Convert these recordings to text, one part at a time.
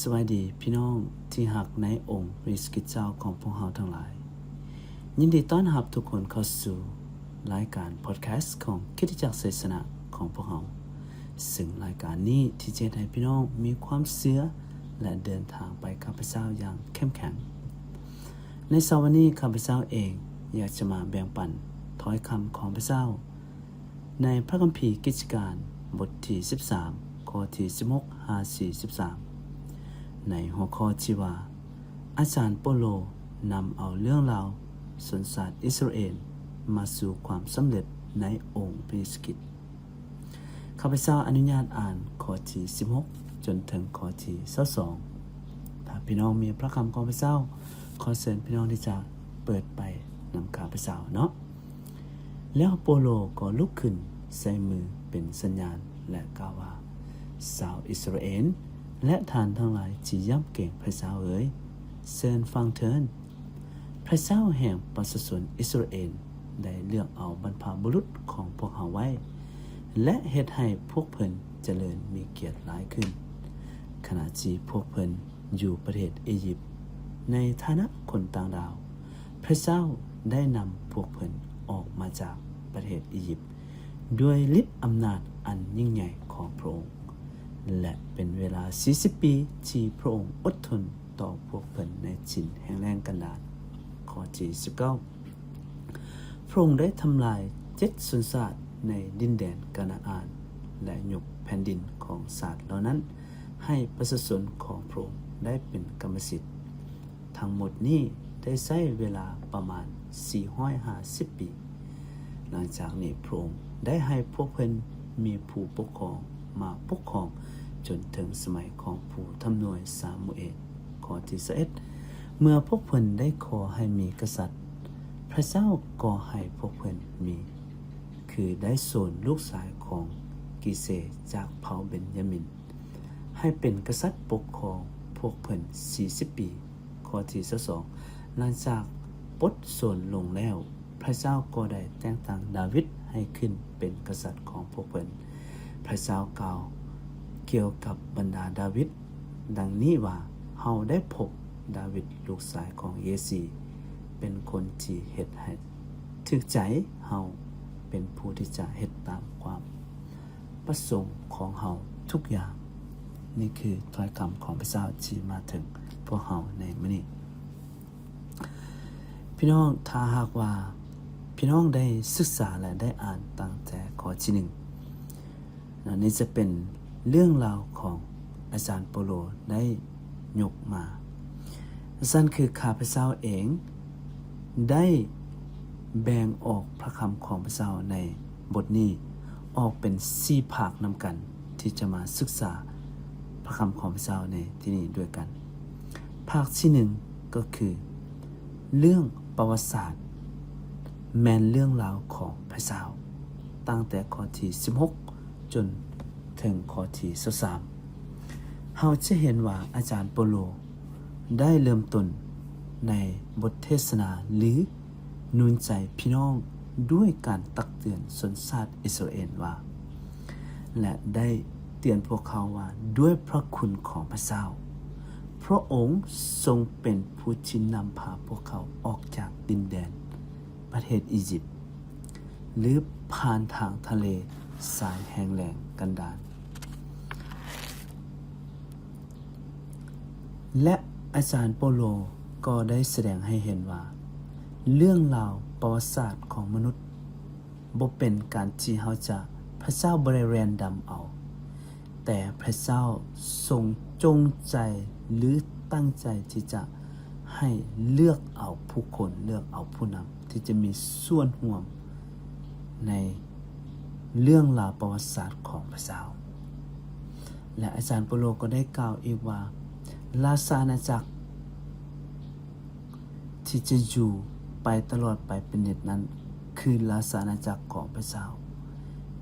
ສະບາຍດີພີ່ນ້ອງທີ່ຮັກໃນອົງພຣະເຢຊູຄຣິດເຈົ້າຂອງພວກເຮົາທັງຫຼາຍ. ຍິນດີຕ້ອນຮັບທຸກຄົນເຂົ້າສູ່ລາຍການພອດແຄສຂອງຄຣິສຕະຈັກໄຊຊະນະຂອງພວກເຮົາ, ເຊິ່ງລາຍການນີ້ທີ່ຈະເຮັດໃຫ້ພີ່ນ້ອງມີຄວາມເຊື່ອ ແລະ ເດີນທາງໄປກັບພຣະເຈົ້າຢ່າງເຂັ້ມແຂງ. ໃນເຊົ້າວັນນີ້, ຂ້າພະເຈົ້າເອງຢາກຈະມາແບ່ງປັນຖ້ອຍຄຳຂອງພຣະເຈົ້າ ໃນພຣະຄຳພີກິດຈະການ ບົດທີສິບສາມ ຂໍ້ທີສິບຫົກຫາສີ່ສິບສາມ ໃນຫົວຂໍ້ທີ່ວ່າ ອາຈານໂປໂລນຳເອົາເລື່ອງລາວຊົນຊາດອິດສະຣາເອນມາສູ່ຄວາມສຳເລັດໃນອົງພຣະເຢຊູຄຣິດ. ຂ້າພະເຈົ້າອະນຸຍາດອ່ານຂໍ້ທີສິບຫົກຈົນເຖິງຂໍ້ທີຊາວສອງ. ຖ້າພີ່ນ້ອງມີພຣະຄຳຂອງພຣະເຈົ້າ, ຂໍເຊີນພີ່ນ້ອງທີ່ຈະເປີດໄປນຳຂ້າພະເຈົ້າເນາະ. ແລ້ວໂປໂລກໍລຸກຂຶ້ນໃຊ້ມືເປັນສັນຍານ ແລະ ກ່າວວ່າ, ຊາວອິດສະຣາເອນ ແລະ ທ່ານທັງຫຼາຍທີ່ຢຳເກງພຣະເຈົ້າເອີຍ, ເຊີນຟັງເທີ້ນ. ພຣະເຈົ້າແຫ່ງປະຊາຊົນອິດສະຣາເອນໄດ້ເລືອກເອົາບັນພະບຸລຸດຂອງພວກເຮົາໄວ້ ແລະ ເຮັດໃຫ້ພວກເພິ່ນຈະເລີນມີກຽດຫຼາຍຂຶ້ນ. ຂະນະທີ່ພວກເພິ່ນຢູ່ປະເທດອີຢິບໃນຖານະຄົນຕ່າງດ້າວ, ພຣະເຈົ້າໄດ້ນຳພວກເພິ່ນອອກມາຈາກປະເທດອີຢິບ ດ້ວຍລິດອຳນາດອັນຍິ່ງໃຫຍ່ຂອງພຣະອົງ ແລະ ເປັນເວລາສີ່ສິບປີທີ່ພຣະອົງອົດທົນຕໍ່ພວກເພິ່ນໃນຖິ່ນແຫ້ງແລ້ງກັນດານ. ຂໍ້ທີສິບເກົ້າ ພຣະອົງໄດ້ທຳລາຍເຈັດຊົນຊາດໃນດິນແດນການາອານ ແລະ ຍົກແຜ່ນດິນຂອງຊາດເຫຼົ່ານັ້ນໃຫ້ປະຊາຊົນຂອງພຣະອົງໄດ້ເປັນກຳມະສິດ. ທັງໝົດນີ້ໄດ້ໃຊ້ເວລາປະມານສີ່ຮ້ອຍຫ້າສິບປີ. ຫຼັງຈາກນີ້ພຣະອົງໄດ້ໃຫ້ພວກເພິ່ນມີຜູ້ປົກຄອງມາປົກຄອງຈົນເຖິງສະໄໝຂອງຜູ້ທຳນວຍຊາມູເອນ. ຂໍ້ທີຊາວເອັດ ເມື່ອພວກເພິ່ນໄດ້ຂໍໃຫ້ມີກະສັດ, ພຣະເຈົ້າກໍໃຫ້ພວກເພິ່ນມີ, ຄືໄດ້ໂສນລູກຊາຍຂອງກີເຊຈາກເຜົ່າເບັນຍາມິນ ໃຫ້ເປັນກະສັດປົກຄອງພວກເພິ່ນສີ່ສິບປີ. ຂໍ້ທີຊາວສອງ ຫຼັງຈາກປົດໂສນລົງແລ້ວ, ພຣະເຈົ້າກໍໄດ້ແຕ່ງຕັ້ງດາວິດໃຫ້ຂຶ້ນເປັນກະສັດຂອງພວກເພິ່ນ. ພຣະເຈົ້າກ່າວກ່ຽວກັບບັນດາດາວິດດັ່ງນີ້ວ່າ, ເຮົາໄດ້ພົບດາວິດລູກຊາຍຂອງເຢຊີ ເປັນຄົນທີ່ເຮັດໃຫ້ຖືກໃຈເຮົາ, ເປັນຜູ້ທີ່ຈະເຮັດຕາມຄວາມ ປະສົງຂອງເຮົາທຸກຢ່າງ. ນີ້ຄືຖ້ອຍຄຳຂອງພຣະເຈົ້າທີ່ມາເຖິງພວກເຮົາໃນມື້ນີ້. ພີ່ນ້ອງ, ຖ້າຫາກວ່າພີ່ນ້ອງໄດ້ສຶກສາ ແລະ ໄດ້ອ່ານຕັ້ງແຕ່ຂໍ້ທີໜຶ່ງ, ນະ, ນີ້ຈະເປັນເລື່ອງລາວຂອງອາຈານໂປໂລໄດ້ ຍົກມາ. ຊັ້ນຄືຂ້າພະເຈົ້າເອງໄດ້ແບ່ງອອກພະຄຳຂອງພະເຈົ້າໃນບົດນີ້ອອກເປັນສີ່ພາກນຳກັນ ທີ່ຈະມາສຶກສາພະຄຳຂອງພະເຈົ້າໃນທີ່ນີ້ດ້ວຍກັນ. ພາກທີໜຶ່ງກໍຄືເລື່ອງປະຫວັດສາດ ແມ່ນເລື່ອງລາວຂອງພະເຈົ້າ ຕັ້ງແຕ່ຂໍ້ທີສິບຫົກຈົນເຖິງຂໍ້ທີຊາວສາມ. ເຮົາຈະເຫັນວ່າອາຈານໂປໂລ ໄດ້ເລີ່ມຕົ້ນໃນບົດເທດສະນາ ຫຼື ໜູນໃຈພີ່ນ້ອງດ້ວຍການຕັກເຕືອນຊົນຊາດອິດສະຣາເອນວ່າ ແລະ ໄດ້ເຕືອນພວກເຂົາວ່າ ດ້ວຍພະຄຸນຂອງພະເຈົ້າ, ພະອົງຊົງເປັນຜູ້ທີ່ນຳພາພວກເຂົາອອກຈາກດິນແດນປະເທດອີຢິບ ຫຼື ຜ່ານທາງທະເລຊາຍແຫ້ງແລ້ງກັນດານ. ແລະ ອາຈານໂປໂລກໍໄດ້ສະແດງໃຫ້ເຫັນວ່າ ເລື່ອງລາວປະຫວັດສາດຂອງມະນຸດ ບໍ່ເປັນການທີ່ເຮົາຈະ, ພະເຈົ້າບໍ່ໄດ້ແຣນດຳເອົາ, ແຕ່ພະເຈົ້າຊົງຈົງໃຈ ຫຼື ຕັ້ງໃຈທີ່ຈະໃຫ້ເລືອກເອົາຜູ້ຄົນ, ເລືອກເອົາຜູ້ນຳ ທີ່ຈະມີສ່ວນຮ່ວມໃນເລື່ອງລາວປະຫວັດສາດຂອງພະເຈົ້າ. ແລະ ອາຈານໂປໂລກໍໄດ້ກ່າວອີກວ່າ ລາຊາອານາຈັກທີ່ຈະຢູ່ໄປຕະຫຼອດໄປເປັນນິດນັ້ນ ຄືລາຊາອານາຈັກຂອງພະເຈົ້າ,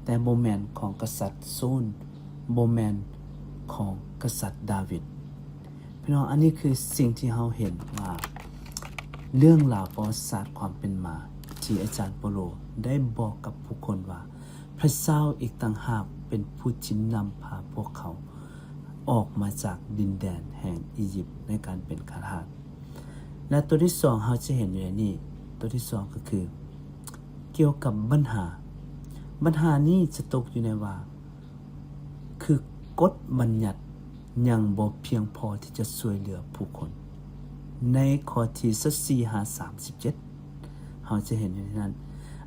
ແຕ່ບໍ່ແມ່ນຂອງກະສັດໂຊນ, ບໍ່ແມ່ນຂອງກະສັດດາວິດ. ພີ່ນ້ອງ, ອັນນີ້ຄືສິ່ງທີ່ເຮົາເຫັນວ່າ ເລື່ອງລາວປະຫວັດສາດຄວາມເປັນມາ ທີ່ອາຈານໂປໂລໄດ້ບອກກັບຜູ້ຄົນວ່າ ພະເຈົ້າອີກຕ່າງຫາກເປັນຜູ້ທີ່ນຳພາພວກເຂົາ ອອກມາຈາກດິນແດນແຫ່ງອີຢິບໃນການເປັນຂ້າທາດ. ແລະ ຕົວທີສອງເຮົາຈະເຫັນຢູ່ໃນນີ້, ຕົວທີສອງກໍຄືກ່ຽວກັບບັນຫາ, ບັນຫານີ້ຈະຕົກຢູ່ໃນວ່າ ຄືກົດບັນຍັດຍັງບໍ່ພຽງພໍທີ່ຈະຊ່ວຍເຫຼືອຜູ້ຄົນ. ໃນຂໍ້ທີຊາວສີ່ຫາສາມສິບເຈັດ ເຮົາຈະເຫັນຢູ່ໃນນັ້ນ,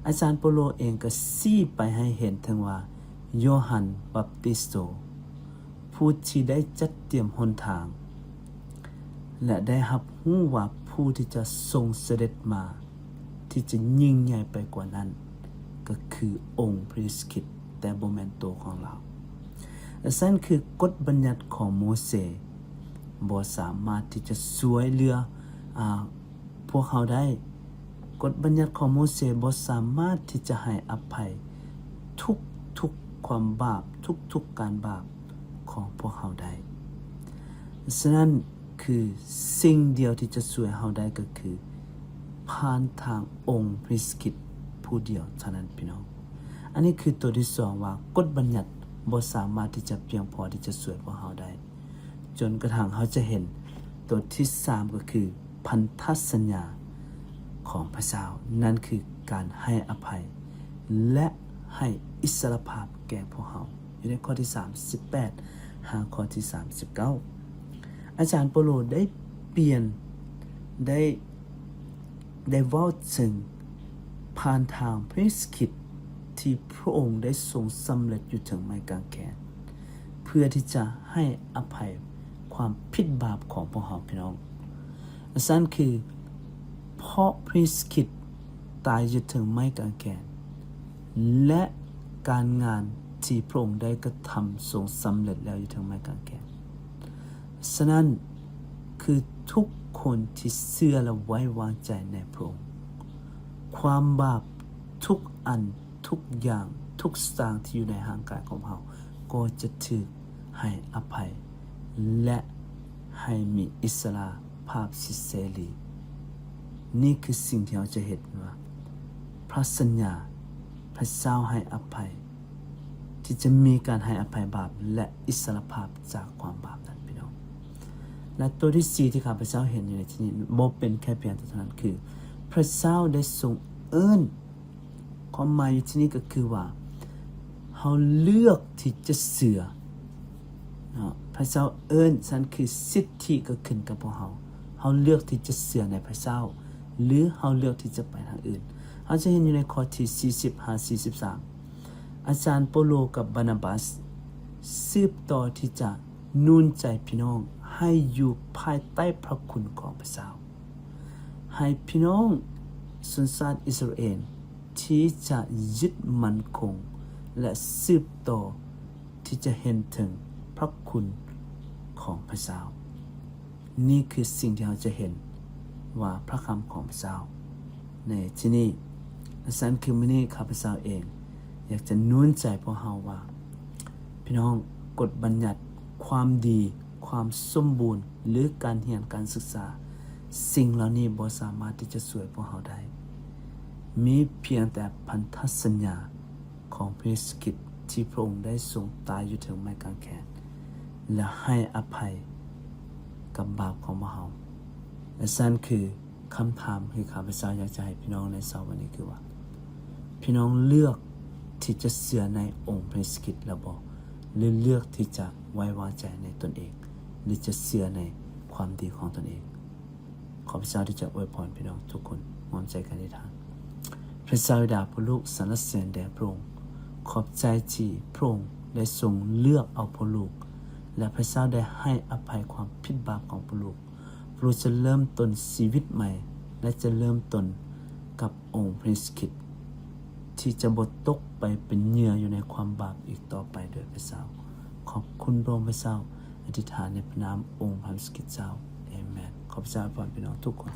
ອາຈານເປົາໂລເອງກໍຊີ້ໄປໃຫ້ເຫັນເຖິງວ່າ ໂຢຮັນບັບຕິສໂຕ ຜູ້ທີ່ໄດ້ຈັດຕຽມຫົນທາງ ແລະ ໄດ້ຮັບຮູ້ວ່າຜູ້ທີ່ຈະຊົງສະເດັດມາ ທີ່ຈະຍິ່ງໃຫຍ່ໄປກວ່ານັ້ນ ກໍຄືອົງພະເຢຊູຄຣິດ, ແຕ່ບໍ່ແມ່ນໂຕຂອງລາວ. ຊັ້ນຄືກົດບັນຍັດຂອງໂມເຊບໍ່ສາມາດທີ່ຈະຊ່ວຍເຫຼືອ ອາ ພວກເຮົາໄດ້. ກົດບັນຍັດຂອງໂມເຊບໍ່ສາມາດທີ່ຈະໃຫ້ອະໄພທຸກໆຄວາມບາບ, ທຸກໆການບາບຂອງພວກເຮົາໄດ້. ສະນັ້ນ ຄືສິ່ງດຽວທີ່ຈະຊ່ວຍເຮົາໄດ້ກໍຄືຜ່ານທາງອົງພະເຢຊູຄຣິດຜູ້ດຽວເທົ່ານັ້ນ, ພີ່ນ້ອງ. ອັນນີ້ຄືຕົວທີສອງວ່າ ກົດບັນຍັດບໍ່ສາມາດທີ່ຈະພຽງພໍທີ່ຈະຊ່ວຍພວກເຮົາໄດ້, ຈົນກະທັ້ງເຮົາຈະເຫັນຕົວທີສາມ ກໍຄືພັນທະສັນຍາຂອງພະເຈົ້າ, ນັ້ນຄືການໃຫ້ອະໄພ ແລະ ໃຫ້ອິດສະຫຼະພາບແກ່ພວກເຮົາ. ຢູ່ໃນຂໍ້ທີສາມສິບແປດຫາຂໍ້ທີສາມສິບເກົ້າ ອາຈານເປົາໂລໄດ້ປ່ຽນ ໄດ້ ໄດ້ເວົ້າເຖິງຜ່ານທາງພະເຢຊູຄຣິດທີ່ພະອົງໄດ້ຊົງສຳເລັດຢູ່ເທິງໄມ້ກາງແຂນ ເພື່ອທີ່ຈະໃຫ້ອະໄພຄວາມຜິດບາບຂອງພວກເຮົາ, ພີ່ນ້ອງ. ຊັ້ນຄື ເພາະພະເຢຊູຄຣິດຕາຍຢູ່ເທິງໄມ້ກາງແຂນ ແລະ ການງານທີ່ພະອົງໄດ້ກະທຳຊົງສຳເລັດແລ້ວຢູ່ເທິງໄມ້ກາງແຂນ. ສະນັ້ນ ຄືທຸກຄົນທີ່ເຊື່ອ ແລະ ໄວ້ວາງໃຈໃນພະອົງ, ຄວາມບາບທຸກອັນ, ທຸກຢ່າງ, ທຸກສະຕາງທີ່ຢູ່ໃນຮ່າງກາຍຂອງເຮົາ ກໍຈະຖືກ ໃຫ້ອະໄພ ແລະ ໃຫ້ມີອິດສະຫຼະພາບສິດເສລີ. ນີ້ຄືສິ່ງທີ່ເຮົາຈະເຫັນວ່າ ພະສັນຍາ ພະເຈົ້າໃຫ້ອະໄພ ທີ່ຈະມີການໃຫ້ອະໄພບາບ ແລະ ອິດສະຫຼະພາບຈາກຄວາມບາບນັ້ນ, ພີ່ນ້ອງ. ແລະ ຕົວທີສີ່ທີ່ຂ້າພະເຈົ້າເຫັນຢູ່ໃນທີ່ນີ້ ບໍ່ເປັນແຄ່ພຽງເທົ່ານັ້ນ, ຄືພະເຈົ້າໄດ້ຊົງເອີ້ນ ຄວາມໝາຍຢູ່ທີ່ນີ້ກໍຄືວ່າ ເຮົາເລືອກທີ່ຈະເຊື່ອເນາະ. ພະເຈົ້າເອີ້ນ, ຊັ້ນຄືສິດທິກໍຂຶ້ນກັບພວກເຮົາ. ເຮົາເລືອກທີ່ຈະເຊື່ອໃນພະເຈົ້າ ຫຼື ເຮົາເລືອກທີ່ຈະໄປທາງອື່ນ. ເຮົາຈະເຫັນຢູ່ໃນຂໍ້ທີສີ່ສິບຫາສີ່ສິບສາມ ອາຈານເປົາໂລກັບບານາບາສສືບຕໍ່ທີ່ຈະ ໜູນໃຈພີ່ນ້ອງໃຫ້ຢູ່ພາຍໃຕ້ພະຄຸນຂອງພະເຈົ້າ, ໃຫ້ພີ່ນ້ອງຊົນຊາດອິດສະຣາເອນທີ່ຈະຍຶດໝັ້ນຄົງ ແລະ ສືບຕໍ່ທີ່ຈະເຫັນເຖິງພະຄຸນຂອງພະເຈົ້າ. ນີ້ຄືສິ່ງທີ່ເຮົາຈະເຫັນວ່າພະຄຳຂອງພະເຈົ້າໃນທີ່ນີ້. ສະນັ້ນຄືມື້ນີ້ຂ້າພະເຈົ້າເອງ ຢາກຈະໜູນໃຈພວກເຮົາວ່າ ພີ່ນ້ອງ, ກົດບັນຍັດຄວາມດີ, ຄວາມສົມບູນ ຫຼື ການຮຽນການສຶກສາ, ສິ່ງເຫຼົ່ານີ້ບໍ່ສາມາດທີ່ຈະຊ່ວຍພວກເຮົາໄດ້. ມີພຽງແຕ່ພັນທະສັນຍາຂອງພະເຢຊູຄຣິດ ທີ່ພະອົງໄດ້ຊົງຕາຍຢູ່ເທິງໄມ້ກາງແຂນ ແລະ ໃຫ້ອະໄພກັບບາບຂອງພວກເຮົາ. ແລະ ຊັ້ນຄື ຄຳຖາມທີ່ຂ້າພະເຈົ້າຢາກຈະໃຫ້ພີ່ນ້ອງໃນເຊົ້າວັນນີ້ຄືວ່າ ພີ່ນ້ອງເລືອກທີ່ຈະເຊື່ອໃນອົງພະເຢຊູຄຣິດແລ້ວບໍ່ ຫຼື ເລືອກທີ່ຈະໄວ້ວາງໃຈໃນຕົນເອງ ຫຼື ຈະເຊື່ອໃນຄວາມດີຂອງຕົນເອງ? ຂໍພະເຈົ້າທີ່ຈະອວຍພອນພີ່ນ້ອງທຸກຄົນ. ຮ່ວມໃຈກັນອະທິຖານ. ພະເຈົ້າບິດາ, ພະລູກສັນລະເສີນແດ່ພະອົງ. ຂອບໃຈທີ່ພະອົງໄດ້ຊົງເລືອກເອົາພະລູກ ແລະ ພະເຈົ້າໄດ້ໃຫ້ອະໄພຄວາມຜິດບາບຂອງພະລູກ. ພະລູກຈະເລີ່ມຕົ້ນຊີວິດໃໝ່ ແລະ ຈະເລີ່ມຕົ້ນກັບອົງພະເຢຊູຄຣິດ ທີ່ຈະບໍ່ຕົກໄປເປັນເຫຍື່ອຢູ່ໃນຄວາມບາບອີກຕໍ່ໄປໂດຍພະເຈົ້າ. ຂອບຄຸນພະອົງພະເຈົ້າ. ອະທິຖານໃນພະນາມອົງພະເຢຊູຄຣິດເຈົ້າ. ເອເມນ. ຂໍພະເຈົ້າອວຍພອນພີ່ນ້ອງທຸກຄົນ.